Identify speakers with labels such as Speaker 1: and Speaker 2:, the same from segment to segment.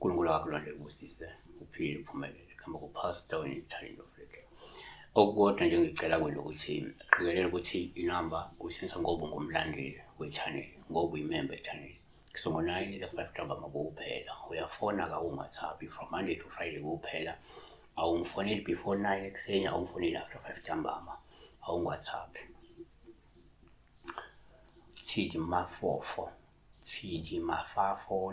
Speaker 1: uNkulunkulu akakulonde kubusise uphile uphumelele gama kuPastor Talent of Africa. Okukodwa nje ngicela kwena ukuthi qikelela ukuthi inamba uyisebenzisa ngoba ungumlandeli we-channel, ngoba uyimember ye-channel. So ngo-9 to 5 ntambama kuphela uyafona-ke awungathabi from Monday to Friday kuphela. Awungifoneli before 9 ekuseni, awungifoneli after 5 ntambama, awungathabi. Tshidi Mafofo, Tshidi Mafafo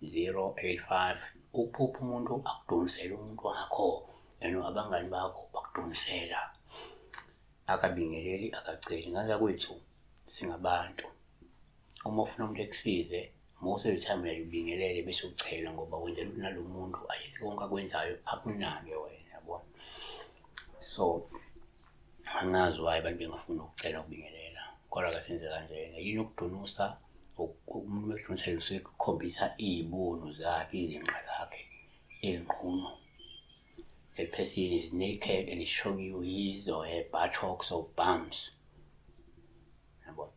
Speaker 1: 9085 ukuphupha umuntu akudonsela umuntu wakho and abangani bakho bakudonsela akabingeleli akaceli ngeke kwethu singabantu uma ufuna umuntu ekusize most of the time uyayubingelele bese uchela ngoba wenzela ukuthi nalo muntu ayeke konke akwenzayo akunake wena yabona so Angazi why abantu bengafuni ukucela ukubingelela kodwa ke senze kanjena. Yini ukudunusa? Umuntu uma edunusela usuke ekukhombisa iy'bunu zakhe, izinqa zakhe ey'nqunu. That person is naked and is showing you his or her buttocks or bums. Yabo.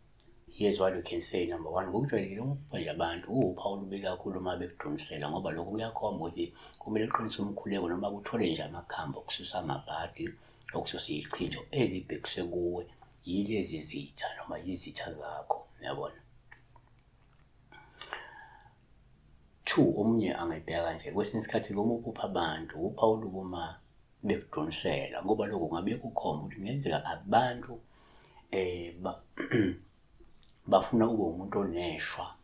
Speaker 1: Here's what you can say number one, ngokujwayelekile uma uphupha nje abantu uwuphawu olubi kakhulu uma bekudunisela ngoba lokho kuyakhomba ukuthi kumele uqinise umkhuleko noma kuthole nje amakhambi okususa amabhadi, okususa iyichitho ezibhekiswe kuwe yilezi zitha noma yizitha zakho, uyabona. Two, omunye angayibheka kanje, kwesinye isikhathi uma uphupha abantu uphawu olubi uma bekudunisela ngoba lokho kungabe kukhomba ukuthi kungenzeka abantu bafuna ube umuntu oneshwa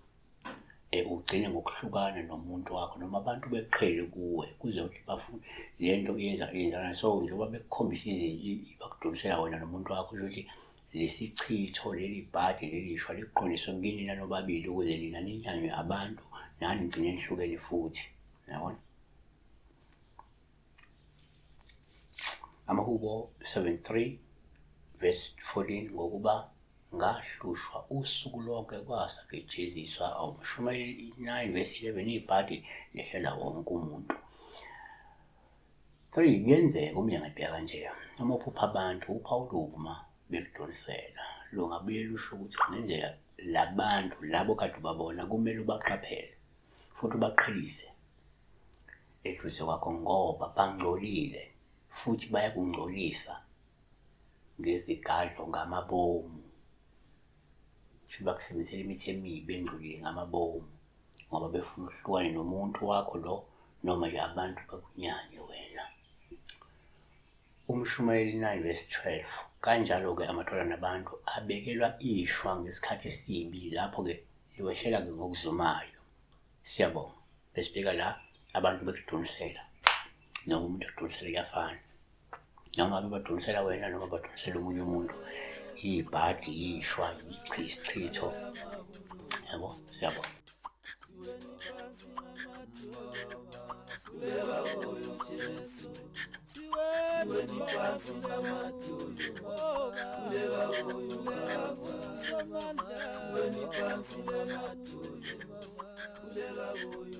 Speaker 1: ugcine ngokuhlukana nomuntu wakho noma abantu beqhele kuwe kuze ukuthi bafune le nto yenza yenzakala. So njengoba bekukhombisa bakudunisela wena nomuntu wakho kusho ukuthi lesi chitho leli bhadi leli shwa liqondiswe kinina nobabili ukuze nina ninyanywe abantu nani nigcine nihlukene futhi, yabona. AmaHubo 73 verse 14 ngokuba ngahlushwa usuku lonke kwasa ngijeziswa awumshumayeli 9 verse 11 ibhadi lehlela wonke umuntu 3 kuyenzeka umnyango ebheka kanje uma uphupha abantu uphawu uma bekudonisela lungabuye lusho ukuthi kungenzeka labantu labo kade ubabona kumele ubaqaphele futhi ubaqhelise eduze kwakho ngoba bangcolile futhi bayakungcolisa ngezigadlo ngamabomu. Shuthi bakusebenzisela imithi emibi engcolile ngamabomu ngoba befuna uhlukane nomuntu wakho lo noma nje abantu bakunyanye wena. UMshumayeli 9 verse 12 kanjalo-ke amadodana abantu abekelwa ishwa ngesikhathi esibi lapho-ke liwehlela-ke ngokuzumayo. Siyabonga. Besibheka la abantu bekudunisela noma umuntu ekudunisela kuyafana noma bebadunisela wena noma badunisela omunye umuntu ibhadi yishwa isichitho yabo siyabonga.
Speaker 2: Siweni phansi namadolo, sikhuleka kuyo.